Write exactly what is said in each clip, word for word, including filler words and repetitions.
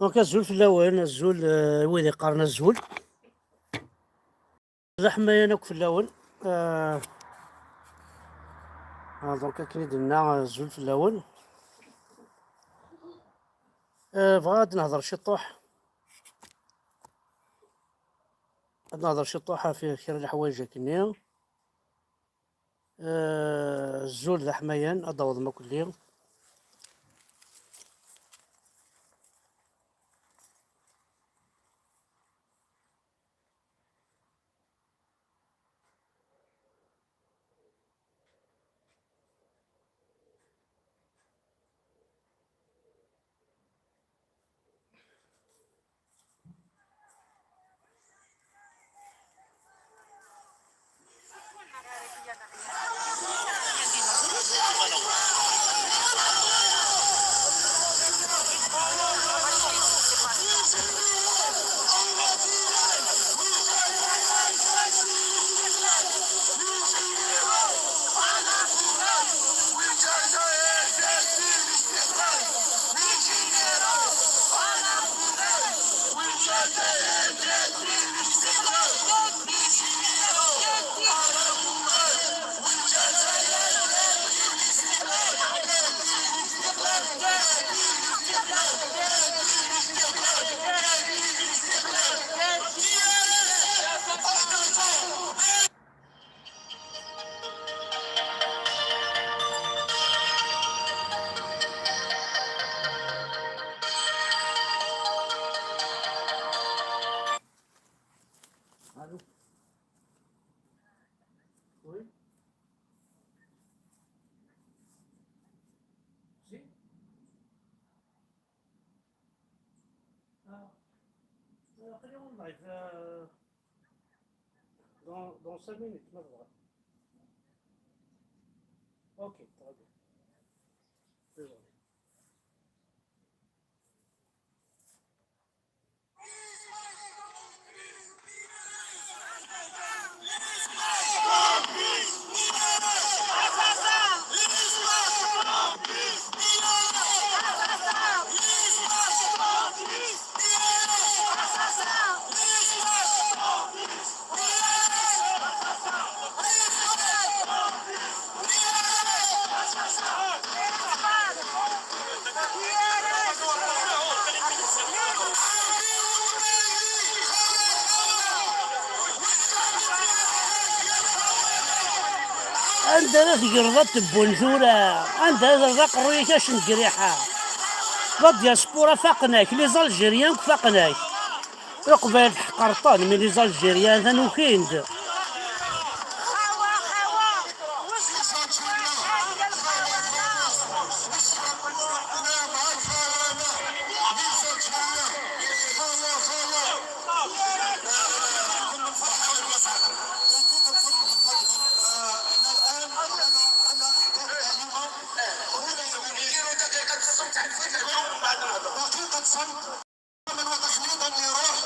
Donc, azul fell-awen, azul, euh, wid iqqaren azul. D aḥmayan akk fell-awen. Euh, ah, donc, akken i d-nenna, azul fell-awen. Euh, bɣiɣ ad nehḍer ciṭuḥ. Ad nehḍer ciṭuḥ ɣef kra n leḥwayeǧ akkenni. Euh, azul d aḥmayan, ad d-awḍem akkelli. Allô ? Oui ? Si ? Ah. Euh, aql-i en live, euh, dans, dans cinq minutes, ma tebɣa. Ok, très bien. Désolé. Anda ara tegreḍ a Tebboune tura? Anda ara terreḍ aqerruy-ik a Cengriḥa? La diaspora faqen-ak, les Algériens faqen-ak. Leqbayel tḥeqreḍ-ten, mais les Algériens atan ukin-d. من وتخليدا لروح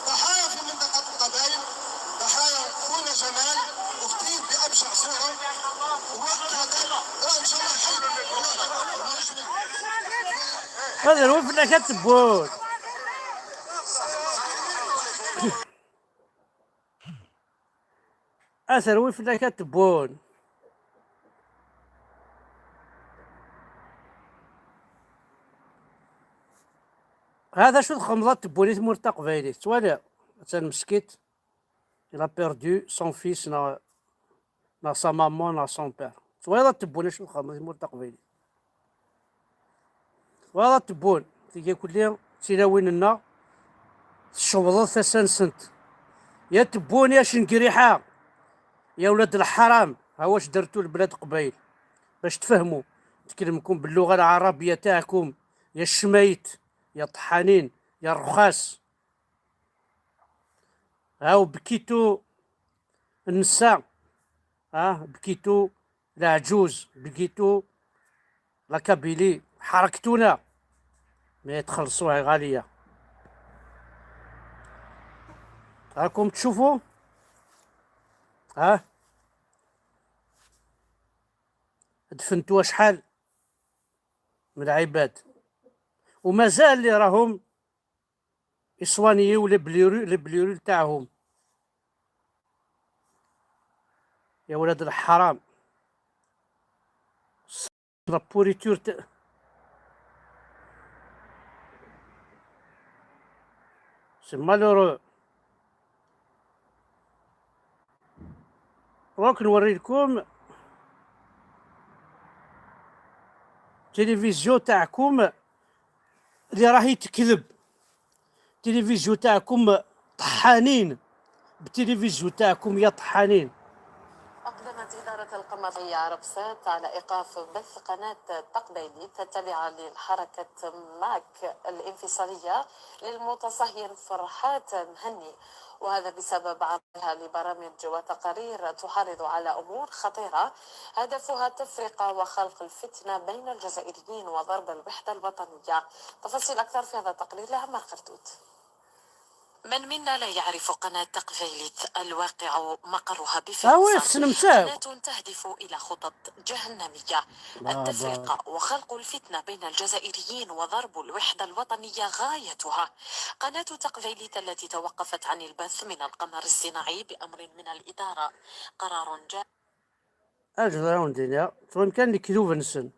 ضحايا في منطقة القبائل، ضحايا خونا جمال اغتيل بأبشع صورة، وكذلك، آه، إن شاء الله حل. هذا هو في النكات تبون. Aterwi fell-ak a Tebboune. Hada acu txedmeḍ a Tebboune i tmurt taqbaylit, twaliḍ? Atan meskint, il a perdu son fils, neɣ, neɣ sa maman, neɣ son père. Twaliḍ a Tebboune acu txedmeḍ i tmurt taqbaylit? Twalaḍ a Tebboune, tigi kulli d tilawin-nneɣ, tcewḍeḍ tasa-nsent. Ya Tebboune, ya Cengriḥa, ya ولاد الحرام, ha wac درتو لبلاد قبايل. باش تفهموا, نتكلمكم باللغة العربية تاعكم, يا الشمايت, يا طحانين, يا الرخاس. هاو بكيتو النساء، ها بكيتو العجوز، بكيتو la Kabylie، حركتونا. ما تخلصوها غالية. راكم تشوفوا؟ ها؟ دفنتوا شحال من العباد. ومازال اللي راهم يصوانيو لي بليرو، لي بليرو تاعهم. يا ولاد الحرام. La pourriture ت-، c'est malheureux. Donc نوري لكم التلفزيون تاعكم اللي راهي تكذب. التلفزيون تاعكم طحانين، بالتلفزيون تاعكم يا طحانين. أقدمت إدارة القمرية عرب سات على إيقاف بث قناة تقبيليت التابعة للحركة ماك الانفصالية للمتصهين فرحات مهني، وهذا بسبب عرضها لبرامج وتقارير تحرض على أمور خطيرة هدفها تفرقة وخلق الفتنة بين الجزائريين وضرب الوحدة الوطنية. تفاصيل أكثر في هذا التقرير لعمر قردوت. من منا لا يعرف قناة تقفيلت الواقع مقرها بفرنسا؟ قناة تهدف إلى خطط جهنمية، التفرقة وخلق الفتنة بين الجزائريين وضرب الوحدة الوطنية غايتها. قناة تقفيلت التي توقفت عن البث من القمر الصناعي بأمر من الإدارة، قرار جاء. Aǧder-awen-d-iniɣ, tura kan lekdub-nsen.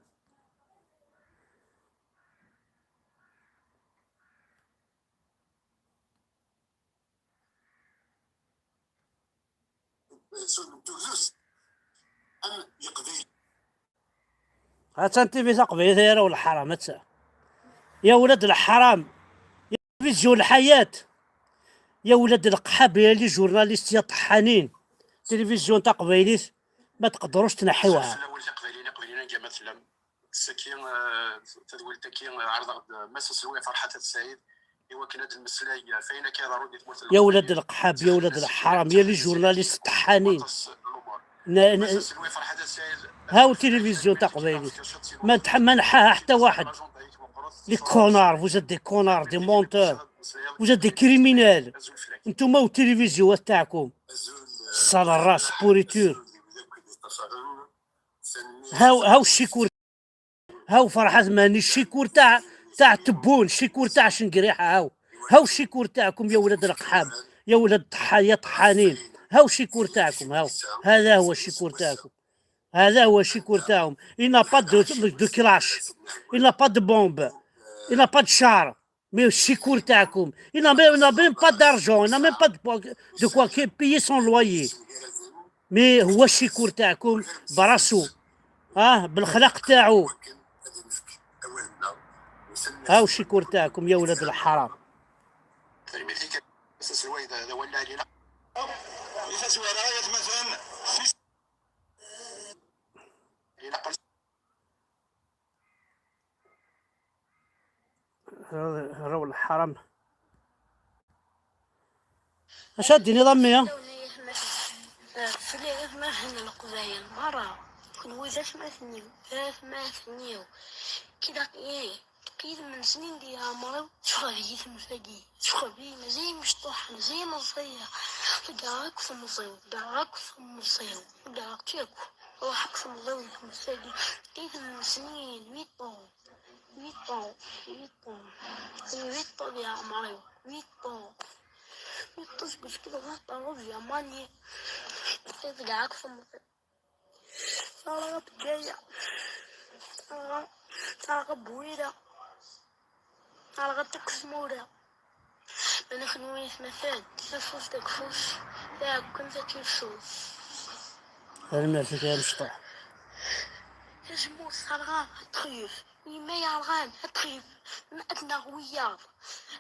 Ha-tt-an tivi taqbaylit ay arraw n leḥram, ha-tt-an. Ya ولاد الحرام. Télévision Lḥayat. Ya ولاد القحاب, ya les journalistes, ya ṭeḥḥanin. Télévision taqbaylit, ma tqedrux tneḥḥiwha. Ass-a, tadwilt-agi, eh, ɛerḍeɣ-d, eh, Mass Aselway Ferḥat At Said, i wakken ad nmeslay ɣef wayen akka iḍerrun di tmurt n Leqbayel. Ya ولاد القحاب, ya ولاد الحرام, ya les journalistes ṭeḥḥanin. N-, n-, haw télévision taqbaylit. Ma nḥ-, ma nḥaha ḥtى واحد. Les connards, vous êtes des connards, des menteurs. Vous êtes des criminels. Ntouma u télévision تاعكم. Sale race, pourriture. Haw, haw ccikor. Haw Ferḥat Mhenni, ccikor تاع, تاع تبون, ccikor تاع شنقريحة, haw. Haw ccikor تاعكم يا ولاد القحاب, يا ولاد الطحا-, يا طحانين. Haw ccikor تاعكم, haw. هذا هو الشكور تاعكم. هذا هو الشكور تاعهم. Il n'a pas de, de clash. Il n'a pas de bombe. Il n'a pas de char. Mais الشكور تاعكم. Il n'a même, il n'a même pas d'argent. Il n'a même pas de, de quoi que payer son loyer. Mais هو الشكور تاعكم براسو. اه, بالخلق تاعو. هاو الشكور تاعكم يا ولاد الحرام. Raw الحرام. Acu ad d-tiniḍ a mmi? Fell-i atmaten n Leqbayel merra, kenwi d atmaten-iw, d atmaten-iw. Kida, ih, tqeyyed من سنين دي عمري, tecɣeb-iyi tmurt-agi, tecɣeb-iyi, mazal mecṭuḥ, mazal meẓẓiyeɣ. Ḍeggereɣ akk temẓi-w, ḍeggereɣ akk temẓi-w, ḍeggereɣ-tt akk. Ruḥ akk temẓi-w di tmurt-agi. Tqeyyed من سنين, huit ans. Huit ans, huit ans. Huit ans di ɛemṛi-w, huit ans. Huit ans seg ufekkeḍ ɣer ṭerruz di Almanya. Ḍeggereɣ akk temẓi-w. Terɣa Bgayet, terɣa, terɣa Bwila, terɣa akk tmura. Mana kenwi atmaten, tafust deg ufus, taɛekkemt ad tefsus. Tanemmirt-ik a mecṭuḥ. Tazemmurt terɣa ad texyef, yemma yerɣan ad texyef, ad naɣ wiyaḍ.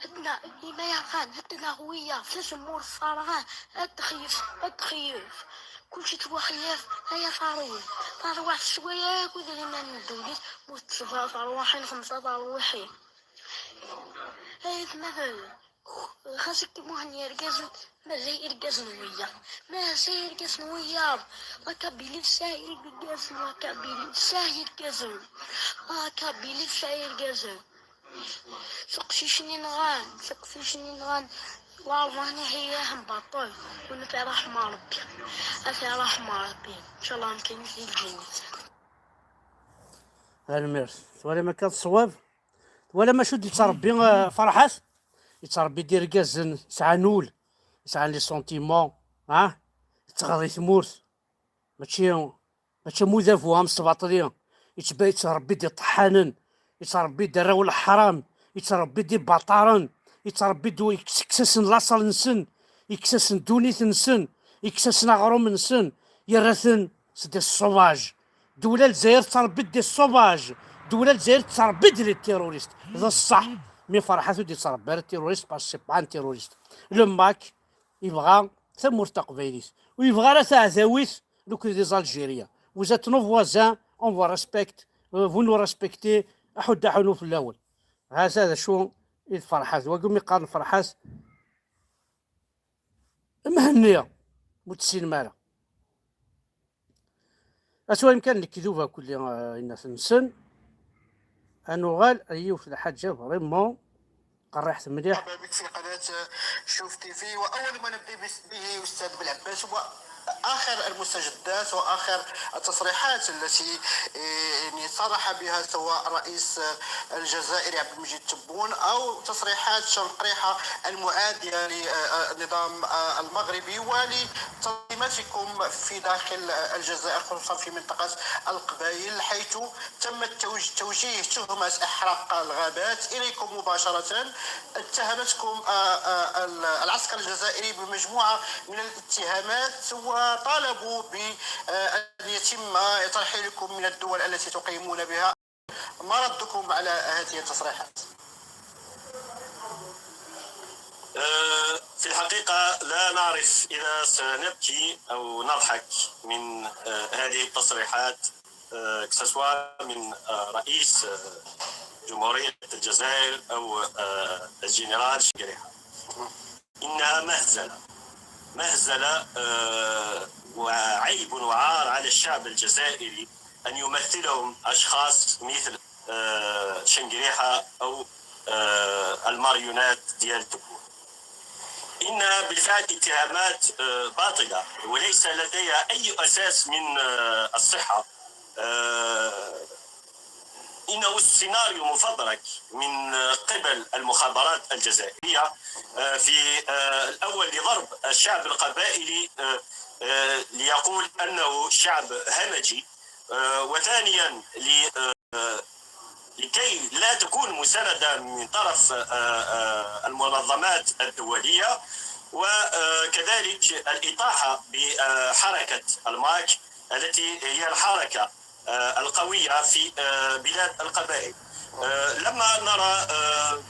Ad na-, yemma yerɣan ad naɣ wiyaḍ, tazemmurt terɣa ad texyef, ad texyef. Kulci yettwaxyaf, ay aterwi. Tarwiḥt teswa akk idrimen n ddunit, ur tettebɣa terwiḥin xemsa terwiḥin. Ay atmaten, xas akka muḥen yergazen, mazal irgazen wiyaḍ. Mazal irgazen wiyaḍ. La Kabylie tesɛa irgazen, la Kabylie tesɛa irgazen. La Kabylie tesɛa irgazen. Tiqcicin i nɣan, tiqcicin i nɣan, wallah niḥi-yahen baṭel, win ad t-iṛaḥem Ṛebbi, ad t-iṛaḥem Ṛebbi, ncallah mkan-it di lǧennet. Tanemmirt. Twalam akka d ṣṣwab? Twalam acu d-yettṛebbi, eh, Ferḥat? yettṛebbi-d irgazen sɛan ul, sɛan les sentiments, ah, tettɣaḍ i tmurt. Mačči, mačči am udabu, am sbaṭli, yettba-, yettṛebbi-d iṭeḥḥanen, yettṛebbi-d arraw n leḥram, yettṛebbi-d ibaṭaren, yettṛebbi-d u-, yekkes-asen laṣel-nsen, yekkes-asen ddunit-nsen, yekkes-asen aɣrum-nsen, yerra-ten c'est des sauvages. Ddewla Lezzayer tettṛebbi-d des sauvages. Ddewla Lezzayer tettṛebbi-d les terroristes. D ṣṣeḥ. Mi Ferḥat ur d-yettṛebbi ara terroriste, parce que c'est pas un terroriste. Le MAK yebɣa tamurt taqbaylit. Ur yebɣi ara taɛdawit, nekkni d Algériens. Vous êtes nos voisins, on vous respecte, euh, vous nous respectez, aḥuddu aḥunu fell-awen. Hata d acu i d Ferḥat. Wagi umi qqaren Ferḥat Mhenni, ur tessinem ara. Aswayem kan lekdub akk-, eh, inat-nsen. Ad nuɣal ar yiwet n lḥaǧa vraiment qerriḥet mliḥ. مرحبا بك في قناة شوف تي في. وأول ما نبدأ بس-، به أستاذ بلعباس هو آخر المستجدات وآخر التصريحات التي، إيه، يعني صرح بها سواء رئيس الجزائر عبد المجيد تبون أو تصريحات شنقريحة المعادية للنظام المغربي ولتنظيماتكم في داخل الجزائر، خصوصا في منطقة القبائل، حيث تم التوج-، توجيه تهمة إحراق الغابات إليكم مباشرة. اتهمتكم، آه، آه، ال-، العسكر الجزائري بمجموعة من الاتهامات، وطالبوا بأن يتم ترحيلكم من الدول التي تقيمون بها. ما ردكم على هذه التصريحات؟ آه، في الحقيقة لا نعرف إذا سنبكي أو نضحك من، آه، هذه التصريحات، آه، que ce soit من، آه، رئيس، آه، جمهورية الجزائر أو، آه، الجنرال شنقريحة. إنها مهزلة، مهزلة، آه، وعيب وعار على الشعب الجزائري أن يمثلهم أشخاص مثل، آه، شنقريحة أو، آه، الماريونات ديال تبون. إنها بالفعل اتهامات، آه، باطلة وليس لديها أي أساس من، آه، الصحة. آه، إنه سيناريو مفبرك من قبل المخابرات الجزائرية، آه، في، آه، الأول لضرب الشعب القبائلي، آه، آه، ليقول أنه شعب همجي، آه، وثانيا ل-، آه، لكي لا تكون مساندة من طرف، آه، آه، المنظمات الدولية، وكذلك الإطاحة بحركة الماك التي هي الحركة، آه، القوية في، آه، بلاد القبائل. آه، لما نرى، آه،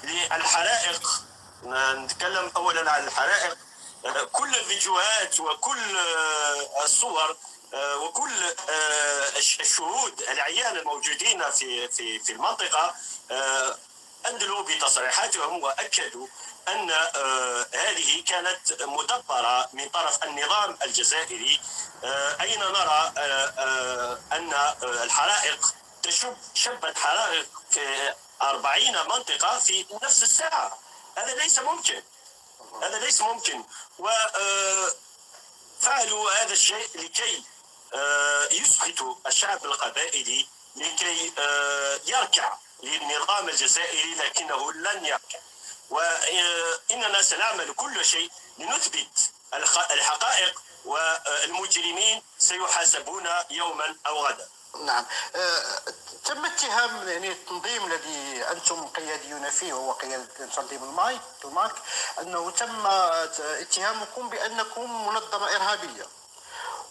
للحرائق، ن-، نتكلم أولًا عن الحرائق، آه، كل الفيديوهات وكل، آه، الصور، آه، وكل، آه، الش-، الشهود العيان الموجودين في، في، في المنطقة، آه، أدلوا بتصريحاتهم وأكدوا أن، آه، هذه كانت مدبرة من طرف النظام الجزائري. آه، أين نرى، آه، آه، أن، آه، الحرائق تشب، شبت حرائق في أربعين منطقة في نفس الساعة؟ هذا ليس ممكن. هذا ليس ممكن. و، آه، فعلوا هذا الشيء لكي، آه، يسقطوا الشعب القبائلي، لكي، آه، يركع للنظام الجزائري، لكنه لن يركع. وإننا سنعمل كل شيء لنثبت الخ-، الحقائق، والمجرمين سيحاسبون يوما أو غدا. نعم. آه، تم اتهام، يعني، التنظيم الذي أنتم قياديون فيه، وهو قيادة تنظيم المايك، الماك، أنه تم اتهامكم بأنكم منظمة إرهابية،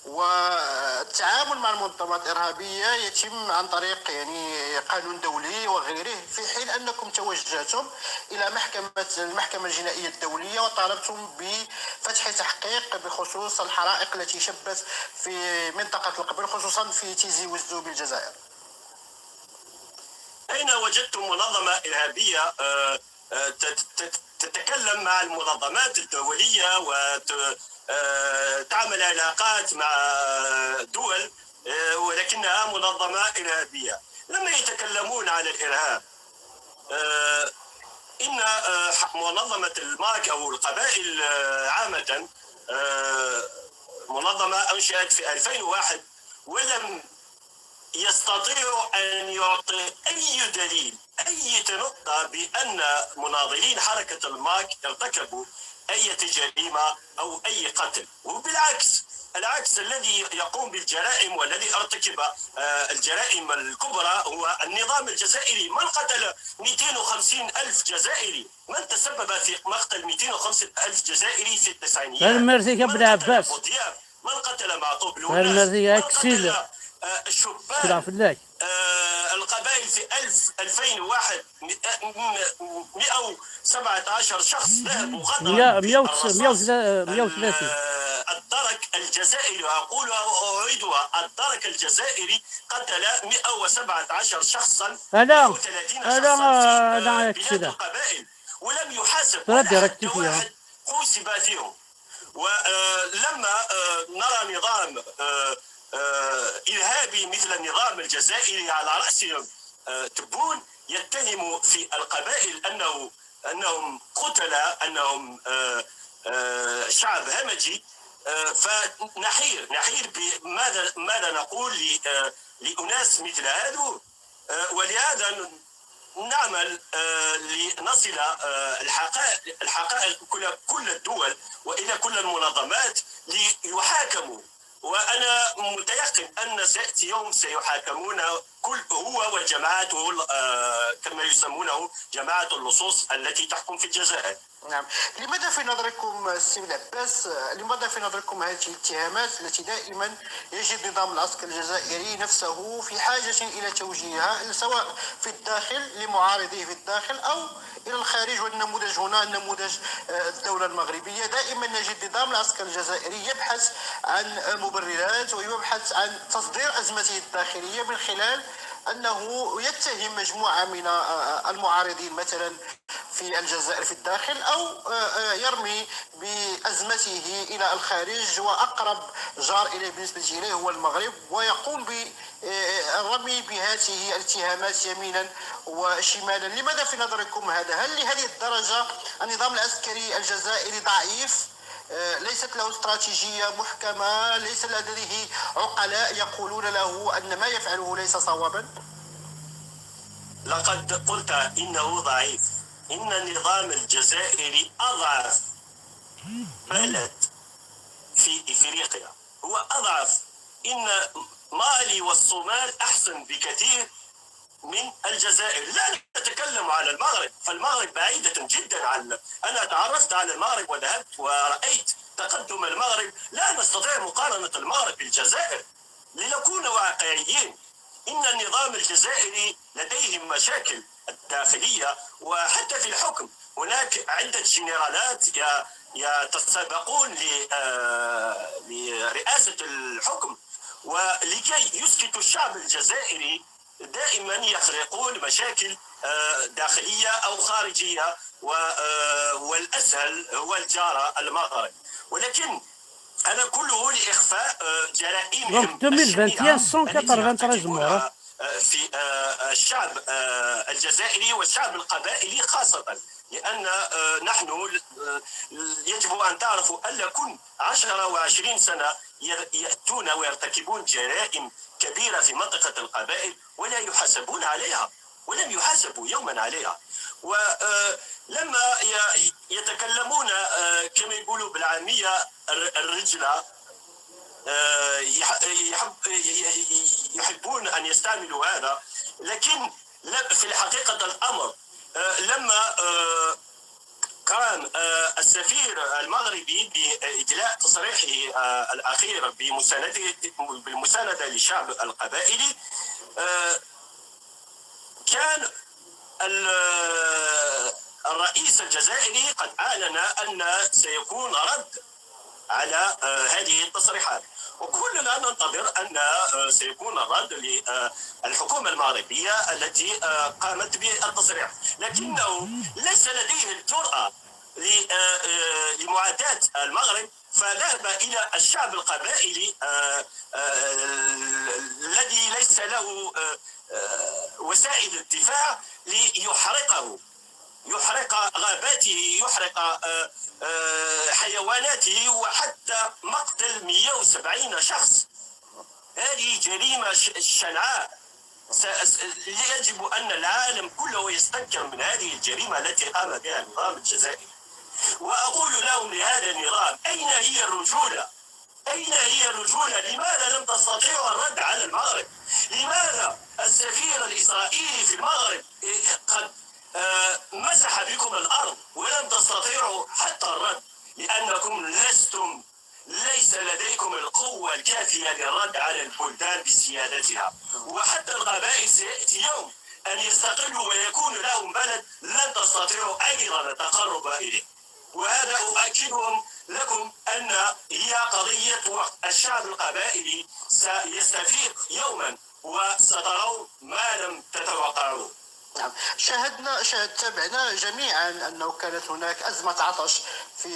والتعامل مع المنظمات الإرهابية يتم عن طريق، يعني، قانون دولي وغيره، في حين أنكم توجهتم إلى محكمة، المحكمة الجنائية الدولية، وطالبتم بفتح تحقيق بخصوص الحرائق التي شبت في منطقة القبيل، خصوصًا في تيزي وزو بالجزائر. أين وجدتم منظمة إرهابية، آه، آه، تت-، تت-، تتكلم مع المنظمات الدولية وت-، آه، تعمل علاقات مع دول، آه، ولكنها منظمة إرهابية؟ لما يتكلمون عن الإرهاب، آه، إن، آه، ح-، منظمة الماك أو القبائل، آه، عامة، آه، منظمة أنشئت في ألفين وواحد، ولم يستطيعوا أن يعطي أي دليل، أي نقطة بأن مناضلين حركة الماك ارتكبوا أي جريمة أو أي قتل، وبالعكس، العكس الذي يقوم بالجرائم والذي ارتكب آه، الجرائم الكبرى هو النظام الجزائري. من قتل مئتين وخمسين ألف جزائري؟ من تسبب في مقتل مئتين وخمسين ألف جزائري في التسعينيات؟ Tanemmirt-ik a من قتل بوضياف؟ من قتل معطوب لوناس؟ Tanemmirt-ik a من قتل آه، الشبان؟ آه، القبائل في ألف، ألفين وواحد، مئة وسبعة عشر شخص ذهبوا غدرا مية، مية وتسعين، بالرصاص. مية وثلاثين. آه، الدرك الجزائري، أقولها وأعيدها، الدرك الجزائري قتل مئة وسبعة عشر شخصا، أنا، مئة وثلاثين شخصا في، آه، بلاد القبائل، ولم يحاسب ولا حتى واحد حوسب فيهم. ولما آه، نرى نظام آه، آه، إرهابي مثل النظام الجزائري على رأسهم آه، تبون يتهم في القبائل أنه أنهم قتلة، أنهم آه، آه، شعب همجي، آه، فنحير، نحير بماذا ماذا نقول ل- آه، لأناس مثل هذو. آه، ولهذا نعمل آه، لنصل آه، الحقائق، الحقائق كل كل الدول وإلى كل المنظمات ليحاكموا. وأنا متيقن أن سيأتي يوم سيحاكمون كل هو وجماعته، آه، كما يسمونه جماعة اللصوص التي تحكم في الجزائر. نعم. لماذا في نظركم السي العباس، لماذا في نظركم هذه الاتهامات التي دائما يجد النظام العسكري الجزائري نفسه في حاجة إلى توجيهها، سواء في الداخل لمعارضيه في الداخل أو إلى الخارج؟ والنموذج هنا نموذج آه، الدولة المغربية. دائما نجد النظام العسكري الجزائري يبحث عن مبررات ويبحث عن تصدير أزمته الداخلية من خلال أنه يتهم مجموعة من آه، المعارضين مثلا في الجزائر في الداخل، أو آه، آه، يرمي بأزمته إلى الخارج، وأقرب جار إليه بالنسبة إليه هو المغرب، ويقوم بالرمي بهذه الاتهامات يمينا وشمالا. لماذا في نظركم هذا؟ هل لهذه الدرجة النظام العسكري الجزائري ضعيف؟ آه، ليست له استراتيجية محكمة، ليس لديه عقلاء يقولون له أن ما يفعله ليس صوابا؟ لقد قلت إنه ضعيف. إن النظام الجزائري أضعف بلد في إفريقيا، هو أضعف. إن مالي والصومال أحسن بكثير من الجزائر. لا نتكلم على المغرب، فالمغرب بعيدة جدا عنا. أنا تعرفت على المغرب وذهبت ورأيت تقدم المغرب، لا نستطيع مقارنة المغرب بالجزائر. لنكون واقعيين، إن النظام الجزائري لديهم مشاكل الداخلية، وحتى في الحكم هناك عدة جنرالات ي- يتسابقون ل- آه، لرئاسة الحكم، ولكي يسكتوا الشعب الجزائري دائما يخلقون مشاكل آه، داخلية أو خارجية، و- آه، والأسهل هو الجارة المغرب. ولكن هذا كله لإخفاء آه، جرائمهم Donc, deux mille vingt et un, الشنيعة التي cent quatre-vingt-treize morts, hein. يرتكبونها آه، في آه، الشعب آه، الجزائري والشعب القبائلي خاصة، لأن آه، نحن آه، يجب أن تعرفوا أن كل عشرة وعشرين سنة ي- يأتون ويرتكبون جرائم كبيرة في منطقة القبائل ولا يحاسبون عليها، ولم يحاسبوا يوما عليها. ولما يتكلمون آه، كما يقولوا بالعامية الر- الرجلة، آه، يح- يحب- يحبون أن يستعملوا هذا، لكن لا، في الحقيقة الأمر آه، لما آه، قام آه، السفير المغربي بإدلاء تصريحه آه، الأخير بمساندة، بالمساندة للشعب القبائلي، آه، كان ال- الرئيس الجزائري قد أعلن أن سيكون رد على آه، هذه التصريحات، وكلنا ننتظر أن آه، سيكون الرد للحكومة المغربية التي آه، قامت بالتصريح، لكنه ليس لديه الجرأة ل- آه، آه، لمعاداة المغرب، فذهب إلى الشعب القبائلي آه، آه، الذي ليس له آه، آه، وسائل الدفاع ليحرقه، يحرق غاباته، يحرق آه، آه، حيواناته، وحتى مقتل مئة وسبعين شخص. هذه جريمة ش- شنعاء. س- س- يجب أن العالم كله يستنكر من هذه الجريمة التي قام بها النظام الجزائري. وأقول لهم لهذا النظام: أين هي الرجولة؟ أين هي الرجولة؟ لماذا لم تستطيعوا الرد على المغرب؟ لماذا السفير الإسرائيلي في المغرب، إيه، قد، آه، مسح بكم الأرض ولم تستطيعوا حتى الرد؟ لأنكم لستم، ليس لديكم القوة الكافية للرد على البلدان بسيادتها. وحتى القبائل سيأتي يوم أن يستقلوا ويكون لهم بلد، لن تستطيعوا أيضا التقرب إليه. وهذا أؤكده لكم أن هي قضية وقت. الشعب القبائلي سيستفيق يوما، وسترون ما لم تتوقعوه. نعم. شاهدنا شاهد تابعنا جميعا أنه كانت هناك أزمة عطش في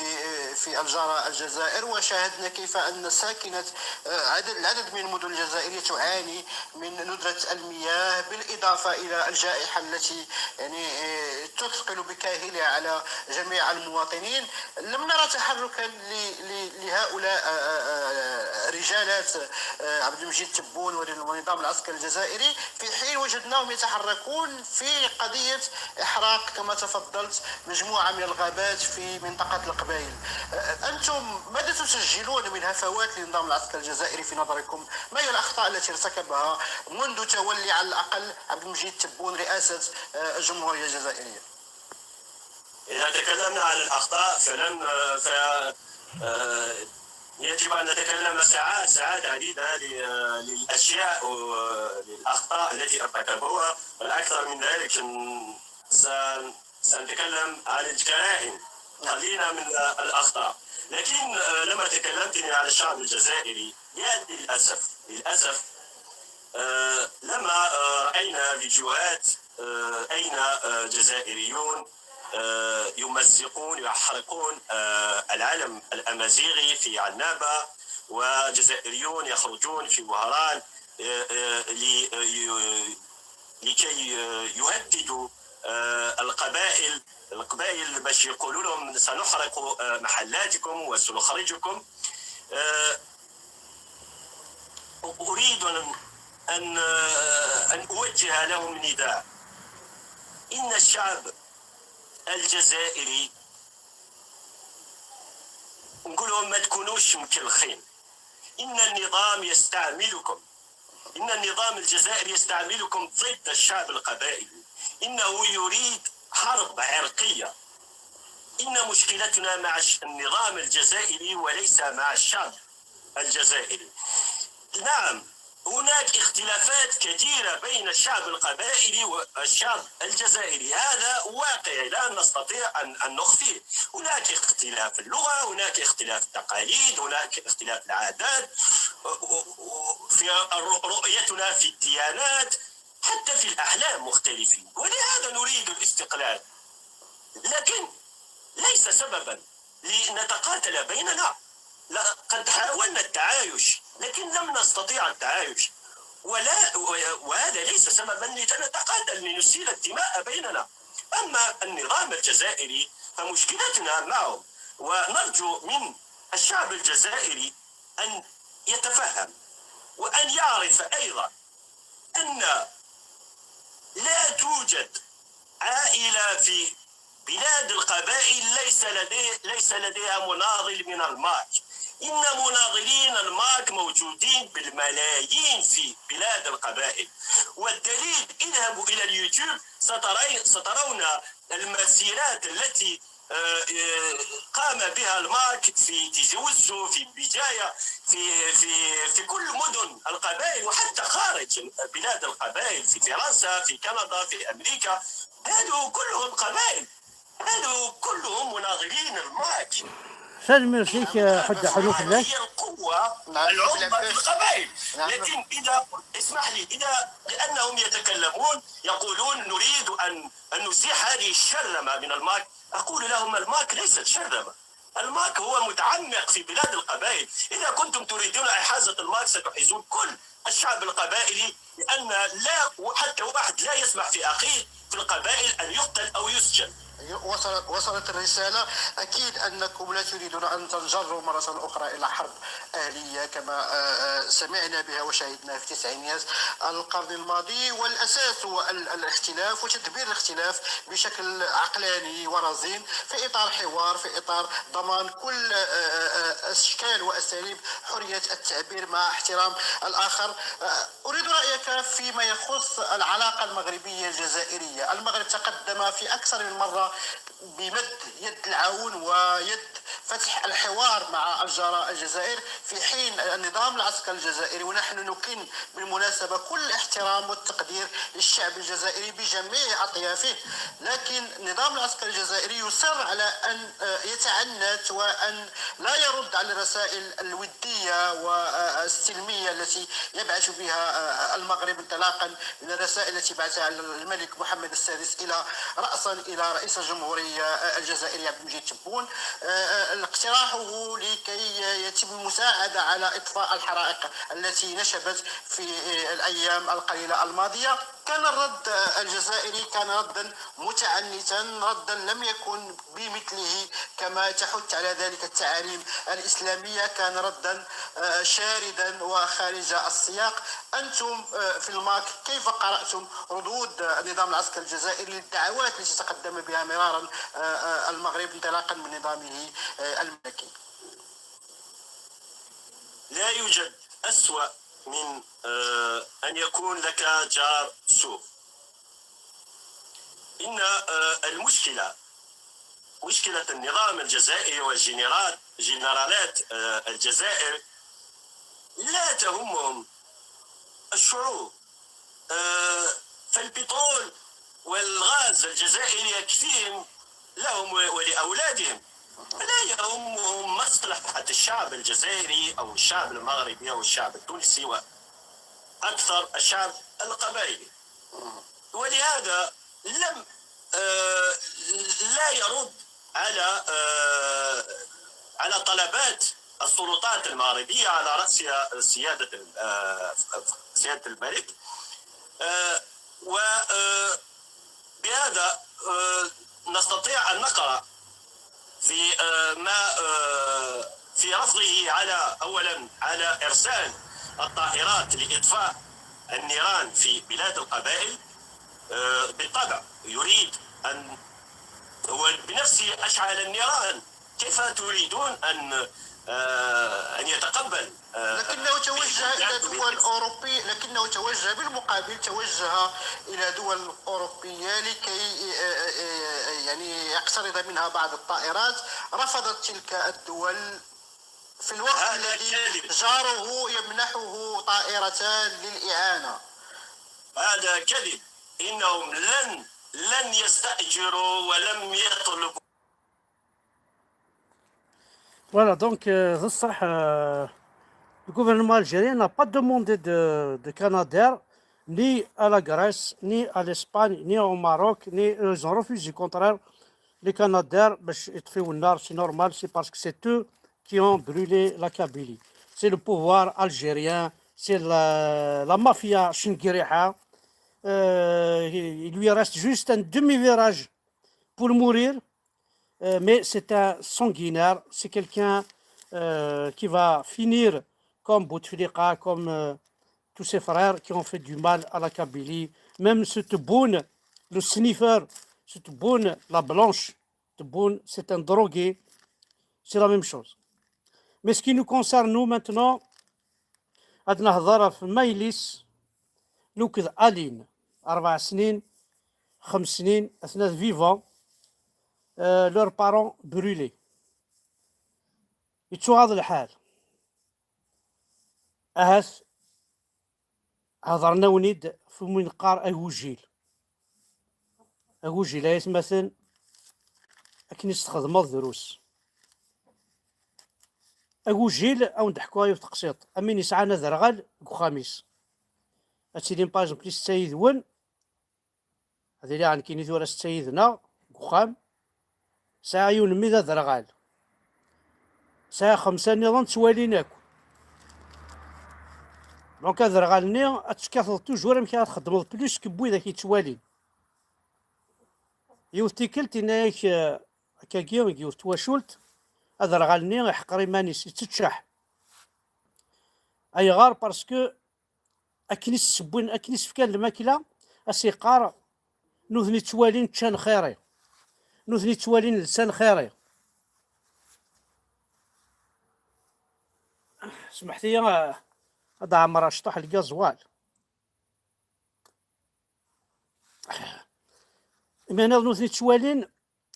في الجارة الجزائر، وشاهدنا كيف أن ساكنة آه، عدد العدد من المدن الجزائرية تعاني من ندرة المياه، بالإضافة إلى الجائحة التي يعني آه، تثقل بكاهلها على جميع المواطنين. لم نرى تحركا ل- ل- لهؤلاء آه، آه، آه، رجالات آه، عبد المجيد تبون والنظام العسكري الجزائري، في حين وجدناهم يتحركون في قضية إحراق، كما تفضلت، مجموعة من الغابات في منطقة القبائل. آه، أنتم ماذا تسجلون من هفوات للنظام العسكري الجزائري في نظركم؟ ما هي الأخطاء التي ارتكبها منذ تولي، على الأقل، عبد المجيد تبون رئاسة آه، الجمهورية الجزائرية؟ إذا تكلمنا عن الأخطاء فلن، ف، آه، يجب أن نتكلم ساعات، ساعات عديدة ل-، للأشياء وللأخطاء التي ارتكبوها. والأكثر من ذلك، س-، سنتكلم عن الجرائم، خلينا من الأخطاء. لكن، آه، لما تكلمتني عن الشعب الجزائري، يا للأسف، للأسف، آه، لما، آه، رأينا فيديوهات، آه، أين، آه، جزائريون، آه، يمزقون، يحرقون، آه، العلم الأمازيغي في عنابة، وجزائريون يخرجون في وهران، آه، آه، ل-، آه، ي-، لكي، آه، يهددوا، آه، القبائل، القبائل باش يقولوا لهم: "سنحرق، آه، محلاتكم وسنخرجكم". آه، أريد أن، أن، آه، أن أوجه لهم نداء. إن الشعب الجزائري، نقول لهم: ما تكونوش مكلخين. إن النظام يستعملكم، إن النظام الجزائري يستعملكم ضد الشعب القبائلي. إنه يريد حرب عرقية. إن مشكلتنا مع الش-، النظام الجزائري وليس مع الشعب الجزائري. نعم، هناك اختلافات كثيرة بين الشعب القبائلي والشعب الجزائري، هذا واقع لا نستطيع أن، أن نخفيه. هناك اختلاف اللغة، هناك اختلاف التقاليد، هناك اختلاف العادات، في الرؤ-، رؤيتنا في الديانات، حتى في الأحلام مختلفين، ولهذا نريد الاستقلال. لكن ليس سببا لنتقاتل بيننا. لقد حاولنا التعايش، لكن لم نستطيع التعايش. ولا، وهذا ليس سببا لنتقاتل، لنسيل الدماء بيننا. أما النظام الجزائري فمشكلتنا معهم، ونرجو من الشعب الجزائري أن يتفهم وأن يعرف أيضا أن لا توجد عائلة في بلاد القبائل ليس لدي-، ليس لديها مناضل من الماك. إن مناضلين الماك موجودين بالملايين في بلاد القبائل، والدليل: اذهبوا إلى اليوتيوب، ستري-، سترون المسيرات التي، آه، آه، قام بها الماك في تيزي وزو، في بجاية، في، في، في كل مدن القبائل، وحتى خارج بلاد القبائل، في فرنسا، في كندا، في أمريكا. هذو كلهم قبائل، هذو كلهم مناضلين الماك. سلمي فيك حد حلوف الله. هي القوة العظمى في القبائل. لكن إذا، اسمح لي، إذا، لأنهم يتكلمون، يقولون: نريد أن، أن نزيح هذه الشرذمة من الماك. أقول لهم: الماك ليست شرذمة. الماك هو متعمق في بلاد القبائل. إذا كنتم تريدون إحازة الماك، ستحيزون كل الشعب القبائلي، لأن لا، حتى واحد لا يسمح في أخيه في القبائل أن يقتل أو يسجن. وصلت، وصلت الرسالة. أكيد أنكم لا تريدون أن تنجروا مرة أخرى إلى حرب أهلية كما، آه، آه، سمعنا بها وشهدنا في تسعينيات القرن الماضي. والأساس هو ال-، الاختلاف وتدبير الاختلاف بشكل عقلاني ورزين، في إطار حوار، في إطار ضمان كل، آه، آه، آه، أشكال وأساليب حرية التعبير مع احترام الآخر. آه، أريد رأيك فيما يخص العلاقة المغربية الجزائرية. المغرب تقدم في أكثر من مرة بمد يد العون ويد فتح الحوار مع الجارة الجزائر في حين النظام العسكري الجزائري، ونحن نكن بالمناسبة كل الاحترام والتقدير للشعب الجزائري بجميع أطيافه، لكن النظام العسكري الجزائري يصر على أن، آه، يتعنت وأن لا يرد على الرسائل الودية والسلمية التي يبعث بها، آه، المغرب انطلاقا من الرسائل التي بعثها الملك محمد السادس إلى، رأسا إلى رئيس الجمهورية، آه، الجزائري عبد المجيد تبون، آه، آه، اقتراحه لكي يتم المساعدة على إطفاء الحرائق التي نشبت في، آه، الأيام القليلة الماضية. كان الرد، آه، الجزائري كان ردا متعنتا، ردا لم يكن بمثله كما تحث على ذلك التعاليم الإسلامية، كان ردا، آه، شاردا وخارج السياق. أنتم، آه، في الماك كيف قرأتم ردود، آه، النظام العسكري الجزائري للدعوات التي تقدم بها مرارا، آه، آه، المغرب انطلاقا من نظامه، آه، الملكي؟ لا يوجد أسوأ من، آه، أن يكون لك جار سوء. إن، آه، المشكلة، مشكلة النظام الجزائري والجنرال، جنرالات، آه، الجزائر لا تهمهم الشعوب. آه، فالبترول والغاز الجزائري يكفيهم لهم و-، ولأولادهم. لا يهمهم مصلحة الشعب الجزائري أو الشعب المغربي أو الشعب التونسي وأكثر الشعب القبائلي. ولهذا لم، آه، لا يرد على، آه، على طلبات السلطات المغربية على رأسها سيادة ال-، آه، سيادة الملك. آه، و، آه، بهذا، آه، نستطيع أن نقرأ في، آه، ما، آه، في رفضه على، أولا، على إرسال الطائرات لإطفاء النيران في بلاد القبائل. آه، بالطبع يريد أن، هو بنفسه أشعل النيران. كيف تريدون أن، آه، أن يتقبل، آه، لكنه توجه إلى دول أوروبية، لكنه توجه بالمقابل، توجه إلى دول أوروبية لكي، آه، آه، آه، يعني، يقترض منها بعض الطائرات. رفضت تلك الدول في الوقت هذا الذي كذب. جاره يمنحه طائرتان للإعانة. هذا كذب. إنهم لن، لن يستأجروا ولم يطلبوا. Voilà, donc, euh, d ṣṣeḥ, euh, le gouvernement algérien n'a pas demandé de, de Canadair, ni à la Grèce, ni à l'Espagne, ni au Maroc, ni, ils ont refusé. Au contraire, les Canadair, باش يطفيو النار, c'est normal, c'est parce que c'est eux qui ont brûlé la Kabylie. C'est le pouvoir algérien, c'est la, la mafia Chengueriha. Euh, il lui reste juste un demi-virage pour mourir. Euh, mais c'est un sanguinaire, c'est quelqu'un, euh, qui va finir comme Bouteflika, comme, euh, tous ses frères qui ont fait du mal à la Kabylie. Même ce Tebboune, le sniffer, ce Tebboune, la blanche, Tebboune, c'est un drogué, c'est la même chose. Mais ce qui nous concerne, nous, maintenant, ad nehḍer ɣef Maïlis, luked Aline, rebɛ snin, xems snin, atna d vivant, euh, leurs parents brûlés. Yettuɣaḍ lḥal. Ahat hedren-awen-id f wumi neqqar agujil. Agujil, ay atmaten, akken i s-txedmeḍ drus. Agujil, ad wen-d-ḥkuɣ yiwet teqsiṭ. Am win yesɛan aderɣal deg uxxam-is. Ad tilim, par exemple, setta yid-wen, ad iliɣ nekkini tura setta yid-neɣ deg uxxam, sɛiɣ yiwen mmi d aderɣal, sɛiɣ xemsa nniḍen ttwalin akk. Donc aderɣal-nni ad tekkateḍ toujours amek ara txeddmeḍ plus que n widak yettwalin. Yiwet tikkelt, yenna-yak, eh, akkagi, deg yiwet twacult, aderɣal-nni iḥeqer iman-is, yetteččeḥ. Ayɣer? Parce que akken i s-ssewwen, akken i s-fkan lmakla, a s-yeqqar: "Nutni ttwalin ččan xir-i, nutni ttwalin lsan xir-i." Smeḥt-iyi, eh, ad ɛemmreɣ cṭuḥ lgaẓwal. Imaniḍ nutni ttwalin,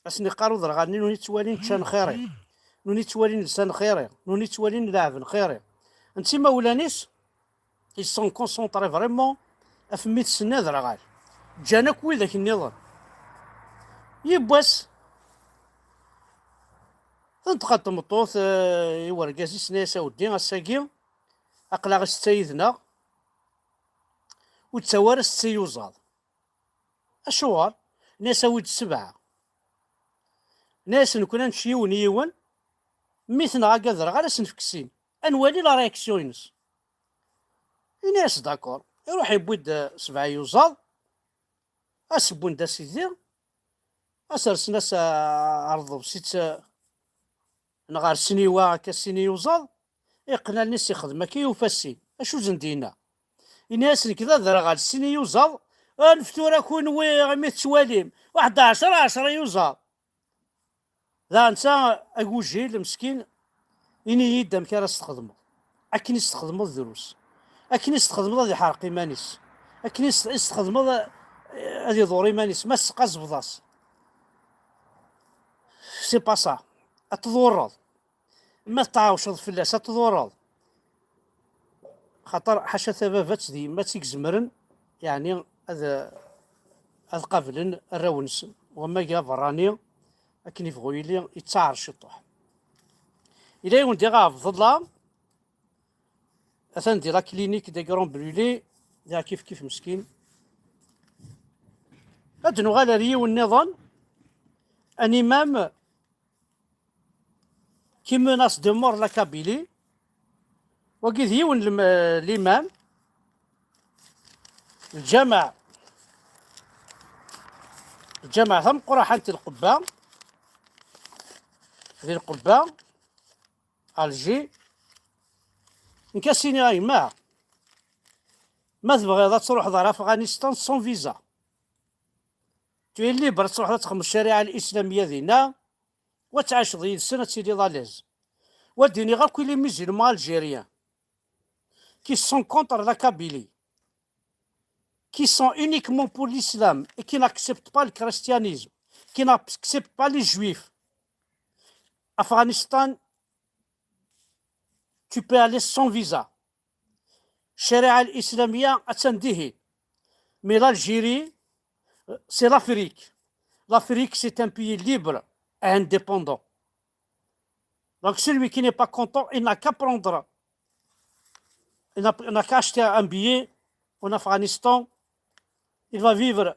a sen-iqqar uderɣal-nni, nutni ttwalin ččan xir-i, nutni ttwalin lsan xir-i, nutni ttwalin leɛben xir-i. Netta imawlan-is, ils sont concentrés vraiment ɣef mmi-tsen aderɣal. Ǧǧan akk widak nniḍen. Yiwwas, tenṭeq-d tmeṭṭut, eh, i urgaz-is, tenna-yas: "A weddi, ass-agi aql-aɣ i ssetta yid-neɣ, ur d-ttawi ara ssetta iyuzaḍ." "Acuɣer?" Nna-yas: "Awi-d sebɛa." Nna-yas: "Nekkni ad nečč yiwen yiwen, mmi-tneɣ-agi aderɣal ad s-nefk sin, ad nwali la réaction-ines." Ini-as: "D'accord." Iruḥ yewwi-d, eh, sebɛa iyuzaḍ, a s-wwin-d a sidi, a s-rsen, a s-, eh, rḍeb si tt-, neɣ ar sniwa akka sin iyuzaḍ, iqqen allen-is ixdem akka, yufa sin. Acu zen d-yenna? Ini-as: "Nekk d aderɣal sin iyuzaḍ, anef tura kunwi imi tettwalim, waḥed ɛecra, ɛecra iyuzaḍ." Daɣ netta agujil meskin, ini-yi-d amek ara s-txedmeḍ. Akken i s-txedmeḍ drus. Akken i s-txedmeḍ ad iḥreq iman-is. Akken i s-, i s-txedmeḍ, eh, ad iḍur iman-is. Ma s-, qazbeḍ-as. C'est pas ça. Ad tḍurreḍ. Ma tɛawceḍ fell-as, ad tḍurreḍ. Xaṭer ḥaca tababat d yemma-tt i izemren, yeɛni ad, ad qablen arraw-nsen. Wamma aberrani, akken ibɣu yili, yettaɛer ciṭuḥ. Yella yiwen diɣ Ɛebdellah, atan di la clinique des Grands Brûlés, diɣ kif kif meskin. Ad nuɣal ar yiwen nniḍen, un imam qui menace de mort la Kabylie. Wagi d yiwen lem-, limam. Lǧameɛ, lǧameɛ tameqqraḥant di Lqebba, di Lqebba, Alger. Nekk a s-iniɣ a gma, ma tebɣiḍ ad truḥeḍ ar Afɣanistan sans visa, tu es libre ad truḥeḍ ad txedmeḍ ccariɛa l-islamiyya dinna, wa tɛiceḍ yid-sen ad tiliḍ à l'aise. Wa d-iniɣ akk i les musulmans algériens qui sont contre la Kabylie, qui sont uniquement pour l'islam et qui n'acceptent pas le christianisme, qui n'acceptent pas les juifs. Afghanistan, tu peux aller sans visa. Ccariɛa l-islamiyya attan dihin. Mais l'Algérie, c'est l'Afrique. L'Afrique, c'est un pays libre et indépendant. Donc celui qui n'est pas content, il n'a qu'à prendre, il n'a, il n'a qu'à acheter un billet en Afghanistan. Il va vivre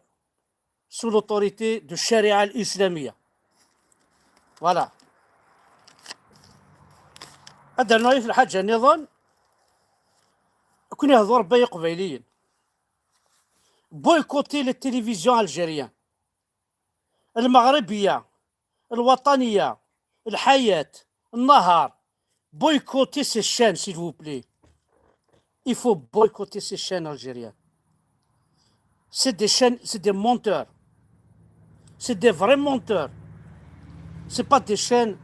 sous l'autorité de Ccariɛa l-Islamiyya. Voilà. Ad d-rnuɣ yiwet lḥaǧa nniḍen. Ad ken-ihḍu Ṛebbi ay Iqbayliyen. Boycotter les télévisions algériennes. Lmeɣribiya, Lwaṭaniya, Lḥayat, Nnahar. Boycotter ces chaînes, s'il vous plaît. Il faut boycotter ces chaînes algériennes. C'est des chaînes, c'est des menteurs. C'est des vrais menteurs. C'est pas des chaînes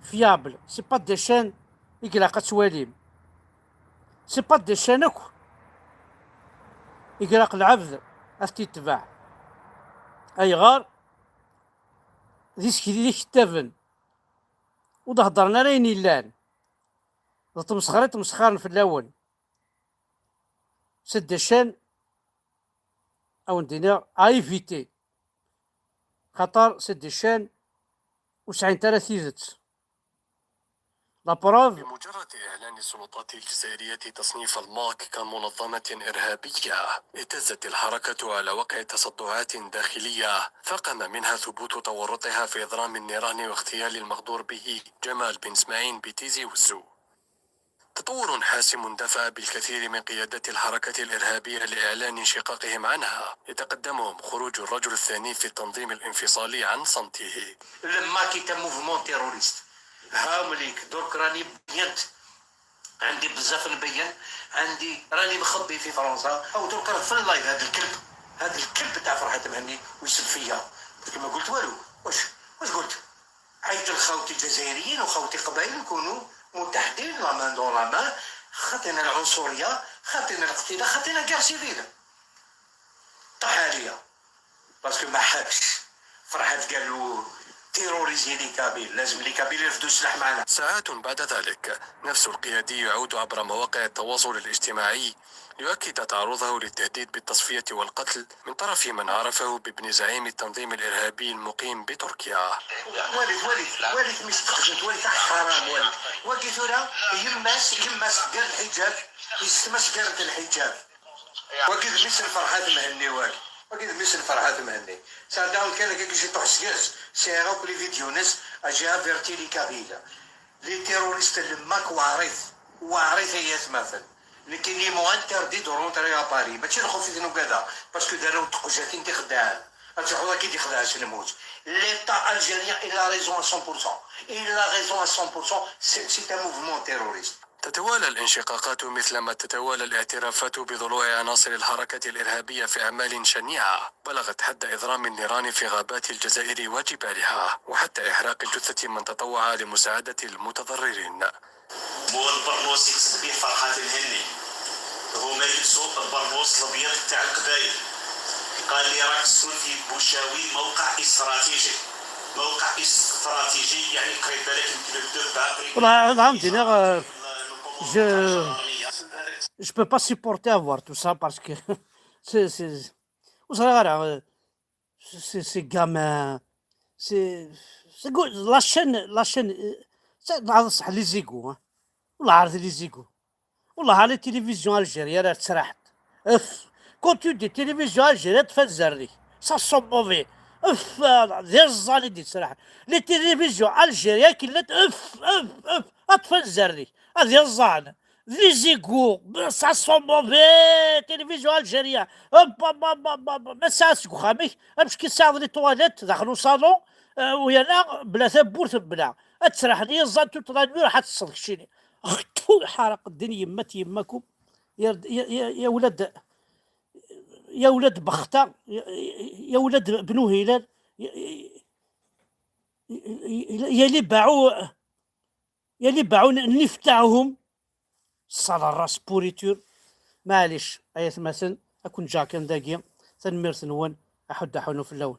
fiables. C'est pas des chaînes i ilaq ad twalim. C'est pas des chaînes akk i ilaq lɛebd ad t-itbeɛ. Ayɣer? D isekdi d ikettaben. Ur d-heddren ara ayen yellan. D tmesxer i ttmesxaren fell-awen. C'est des chaînes, ad wen-d-iniɣ, à éviter. Xaṭer c'est des chaînes ur sɛint ara tidet. La preuve. بمجرد إعلان السلطات الجزائرية تصنيف الماك كمنظمة إرهابية، اهتزت الحركة على وقع تصدعات داخلية، فقام منها ثبوت تورطها في إضرام النيران واغتيال المغدور به جمال بن إسماعيل بتيزي وزو. تطور حاسم دفع بالكثير من قيادات الحركة الإرهابية لإعلان انشقاقهم عنها، يتقدمهم خروج الرجل الثاني في التنظيم الانفصالي عن صمته. Le MAK est un mouvement terroriste. هاوليك درك راني بينت، عندي بزاف نبين، عندي راني مخبي في فرنسا، او درك راه في اللايف هذا الكلب، هذا الكلب تاع فرحات مهني ويسب فيا، parce que ما قلت والو. واش واش قلت؟ عيط لخاوتي الجزائريين وخاوتي قبايل نكونوا متحدين la main dans la main. خطينا العنصريه، خطينا الاقتداء، خطينا guerre civile. طاح عليا parce que ما حبش. فرحات قال له terroriser les Kabyles، لازم les Kabyles يرفدوا السلاح معنا. ساعات بعد ذلك، نفس القيادي يعود عبر مواقع التواصل الاجتماعي ليؤكد تعرضه للتهديد بالتصفية والقتل من طرف من عرفه بابن زعيم التنظيم الإرهابي المقيم بتركيا. ولد ولد ولد مش تخزن ولد حرام ولد. وقيت له يماس يماس قال الحجاب، يستمس قالت الحجاب. وقيت مش الفرحات مهني والد. وقيت مش الفرحات مهني. ساعة داون كان كي يجي طوح سكيرس، سيرا كل فيديو نس، اجي افيرتي لي كابيلا. Les terroristes le MAK واعريت، واعريت هي تماثل. لكن ils m'ont interdit de rentrer à Paris، ماشي الخوف يدنو كذا، parce que داروا تقجاتين تخدعان. هاد الحوضه كي تخدع شنموت. L'État algérien il a raison à cent pour cent. Il a raison à cent pour cent. C'est un mouvement terroriste. تتوالى الانشقاقات مثلما تتوالى الاعترافات بضلوع عناصر الحركة الإرهابية في أعمال شنيعة بلغت حد إضرام النيران في غابات الجزائر وجبالها، وحتى إحراق جثة من تطوع لمساعدة المتضررين. مو البرنوس يكسب به فرحات الهني، هما يلبسوا البرنوس الابيض تاع القبايل. قال لي راك تسكن في بوشاوي، موقع استراتيجي، موقع استراتيجي، يعني قريب بالك من كلوب دو باغ. والله العظيم دينا je je peux pas supporter à voir tout ça parce que c'est c'est وصراحة c'est c'est gamin c'est c'est la chaîne la chaîne c'est صح les égos. والله عارف les égos. والله على التلفزيون الجيري راه تسرحت. اف quand tu dis télévision algérienne تفزرني. Ça sent mauvais. اف ديال الزاني دي تسرح. Les télévisions algériennes كلت اف اف اف اتفزرني. هذه الزان. Les égos, ça sent mauvais, télévision algérienne. ما ساعة سكو خامي، امشي كي ساعة les toilettes داخل صالون. ويانا بلا ثبور بلا. اتسرح لي الزان tout la nuit راح تصدق شيني. اختو حرق الدين يمة يماكم. يا يا يا ولاد، يا ولاد بختة، يا ولاد بنو هلال، يا اللي باعوا، يا اللي باعوا النيف تاعهم. صال الراس بوريتور. معليش ايا تماثل اكون جاكن داكيا. تنميرت نون احد احونو في اللون.